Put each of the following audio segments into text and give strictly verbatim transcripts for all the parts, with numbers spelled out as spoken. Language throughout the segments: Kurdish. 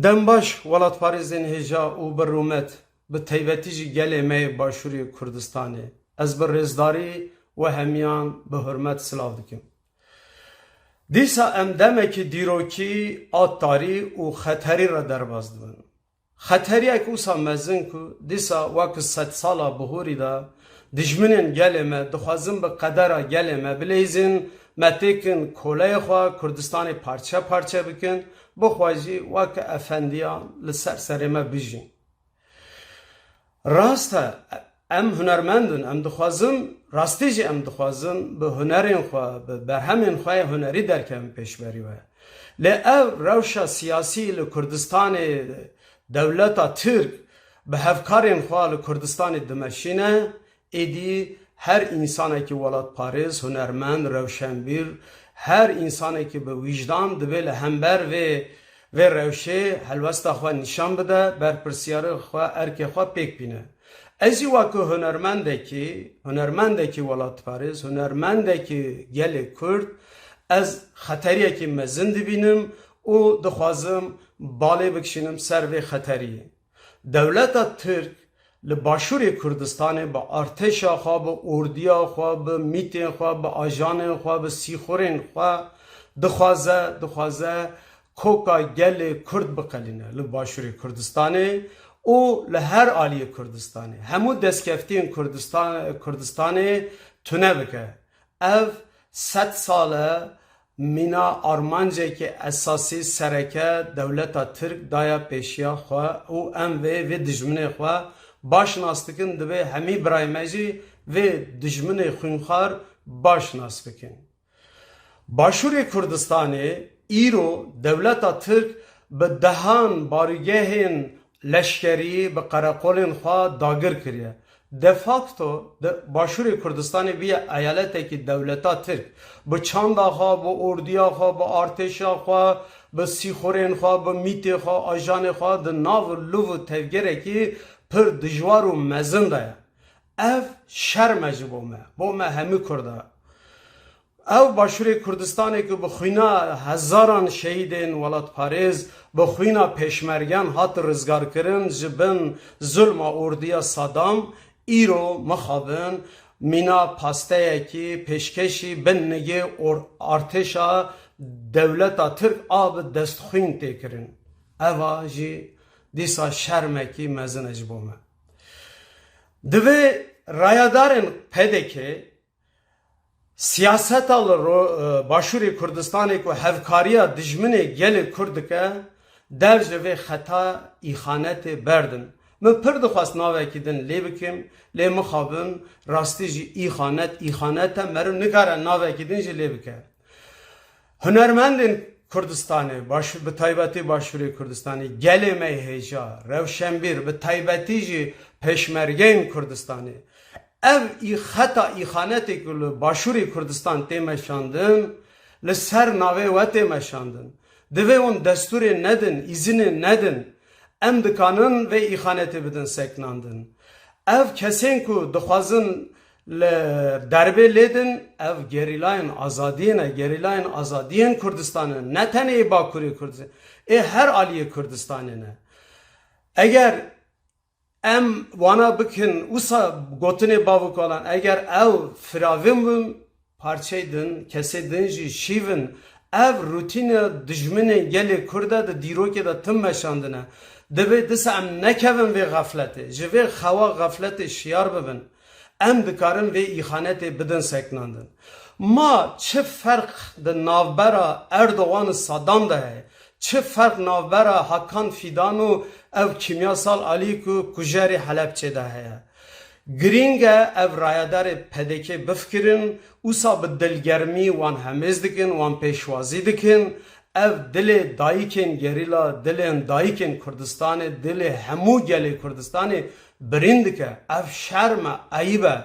Dem baş, welatparêzên hêja û bi rûmet, bi taybetî jî gelê me yê Başûrê Kurdistanê. Ez bi rêzdarî we hemiyan bi hurmet silav dikim. Dîsa em demekî dîrokî a tarî û xeterî re derbas dibin. Xeteriyek wisa mezin ku dîsa wek sedsala bihûrî de dijminên gelê me dixwazin bi qedera gelê me bileyzin, me têkin koleyê xwe Kurdistanê parçe parçe bikin, bixwe jî wek efendiyan li ser serê me bijîn. Rast e, em hunermend in, em dixwazin, rastî jî em dixwazin bi hunerên xwe, bi berhemên xwe yê hunerî derkevin pêşberî we. Lê ev rewşa siyasî li Kurdistanê, dewleta Tirk bi hevkarên xwe li Kurdistanê dimeşîne, êdî her însanekî welatparêz, hunermend, rewşenbîr, her însanekî bi wîjdan dibe li hember vê, vê rewşê helwesta xwe nîşan bide, berpirsiyarê xwe, erkê xwe pêk bîne. Ez jî wekî hunermendekî, hunermendekî welatparêz, hunermendekî gelê Kurd, ez xeteriyekî mezin dibînim û dixwazim balê bikişînim ser vê xeteriyê. Dewleta Tirk li Başûrê Kurdistanê bi artêşa xwe, bi ordiya xwe, bi mîtên xwe, bi ajanên xwe, bi sîxurên xwe dixwaze, dixwaze koka gelê Kurd biqelîne li Başûrê Kurdistanê û li her aliyê Kurdistanê. Hemû destkeftiyên Kurdistan-, Kurdistanê tune bike. Ev sed sal e mîna armancekî esasî sereke dewleta Tirk daya pêşiya xwe û em vê, vê dijminê xwe baş nas dikin, divê hemî birayê me jî vê dijminê xwînxwar baş nas bikin. Başûrê Kurdistanê îro dewleta Tirk bi dehan barîgehên leşkerî bi qereqolên xwe dagir kiriye. De facto di Başûrê Kurdistanê bûye eyaletekî dewleta Tirk. Bi çanda xwe, bi ordiya xwe, bi artêşa xwe, bi sîxurên xwe, bi mîtê xwe, ajanê xwe di nav luv û tevgerekî pir dijwar û mezin de ye. Ev şerm e ji bo me, bo me hemî Kurda. Ew Başûrê Kurdistanê ku bi xwîna hezaran şehîdên welatparêz, bi xwîna pêşmergeyan hat rizgarkirin ji bin zulma ordiya Sadam, îro mixabin mîna pasteyekî pêşkêşî bin nigê or-, artêşa dewleta Tirk a bi destxwîn tê kirin. Eva jî dîsa şermekî mezin e ji bo me. Divê rayadarên P D K siyaseta li ro-, e, Başûrê Kurdistanê ku hevkariya dijminê gelê Kurd dike, dev ji vê xeta îxanetê berdin. Min pir dixwest navekî din lê bikim, lê mixabin rastî jî îxanet, îxanet e, meriv nikare navekî din jî lê bike. Hunermendên Kurdistanê, baş-, bi taybetî Başûrê Kurdistanê, gelê me hêja, rewşenbîr, bi taybetî jî pêşmergeyên Kurdistanê. Ev î-, xeta îxanetê ku li Başûrê Kurdistan tê meşandin, li ser navê we tê meşandin. Divê hûn destûrê nedin, îzinê nedin. Em dikanin vê îxanetê bidin seknandin. Ev kesên ku dixwazin li derbê lêdin, ev gerîlayên azadiyê ne, gerîlayên azadiyên Kurdistanê ne, ne tenê ê Bakurê Kurdistanê, ê her aliyê Kurdistanê ne. Eger em wana bikin, wisa gotinê bav û kalan, eger ew firavin bin, parçeyê din, kesê din jî şîvin, ev rutîna dijminên gelê Kurd e di dîrokê de tim meşandine. Divê disa em nekevin vê xefletê, ji vê xewa xefletê şiyar bibin. Em dikarin vê îxanetê bidin seknandin. Ma çi ferq di navbera Erdogan û Saddam de heye? Çi ferq navbera Hakan Fidan û ev kîmyasal alî ku kujerê Helebçê de heye? Girîng e ev rayadarê P D K bifikirin, wisa bi dilgermî wan hemêz dikin, wan pêşwazî dikin. Ev dilê dayikên gerîla, dilên dayikên Kurdistanê, dilê hemû gelê Kurdistanê birîn dike. Ev şerm e, eyib e.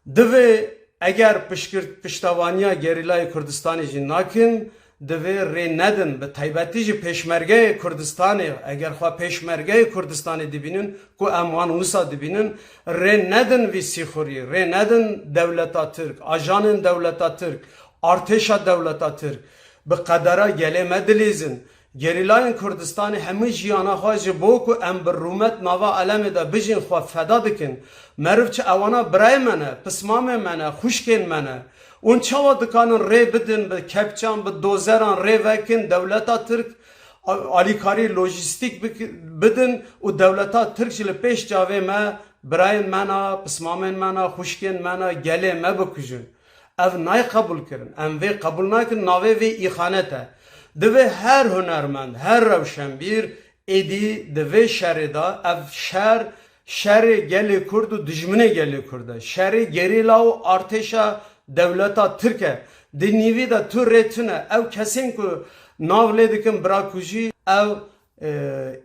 Divê eger piştgir-, piştevaniya gerîlayê Kurdistanê jî nakin, divê rê nedin, bi taybetî jî pêşmergeyê Kurdistanê, eger xwe pêşmergeyê Kurdistanê dibînin, ku em wan wisa dibînin, rê nedin vî sîxurî, rê nedin dewleta Tirk, ajanên dewleta Tirk, artêşa dewleta Tirk, bi qedera gelê me dilîzin. Gerîlayên Kurdistanê hemû jiyana xwe ji bo ku em bi rûmet nava alemê de bijîn xwe feda dikin. Meriv çi ewana birayê me ne, pismamê me ne, xwişkên me ne. Hûn çawa dikanin rê bidin bi kepçan, bi dozeran rê vekin dewleta Tirk a-, alîkarî lojîstîk bik-, bidin û dewleta Tirk jî li pêş çavê me birayên me na, pismamên me na, xwişkên me na, gelê me bikujin. Ev nayê qebûl kirin. Em vê qebûl nakin, navê vê îxanet e. Divê her hunermend, her rewşenbîr êdî di vê şerê de, ev şer, şerê gelê Kurd û dijminê gelê Kurd e. Şerê gerîla û artêşa dewleta Tirk e. Di nîvî de tu rê tune. Ew kesên ku nav lê dikin birakujî, ew, e,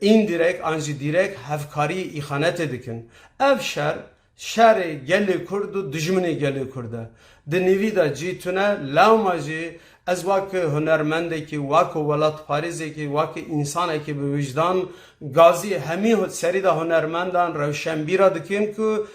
îndirek an jî dîrek hevkarî îxanetê dikin. Ev şer, şerê gelê Kurd û dijminê gelê Kurd e. Di nîvî de cî tune, lewma jî ez wek hunermendekî, wek welatparêzekî, wek însanekî bi wijdan gazî hemî hu-, serî de hunermendan rewşenbîra dikim ku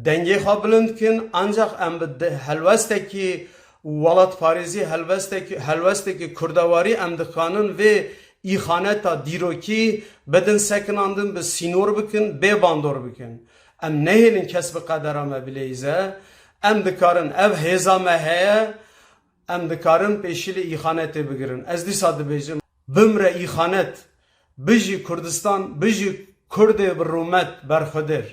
dengê xwe bilind kin, ancaq em bi de-, helwestekî welatparêzî, helwestekî, helwestekî kurdewarî em dikanin vê îxaneta dîrokî bidin sekinandin, bi sînor bikin, bê bandor bikin. Em nehêlin kes bi qedera me bileyîze. Em dikarin, ev hêza me heye, em dikarin pêşî li îxanetê bigirin. Ez dîsa dibêjim, bimre îxanet, bijî Kurdistan, bijî Kurdê bi rûmet berxwedêr.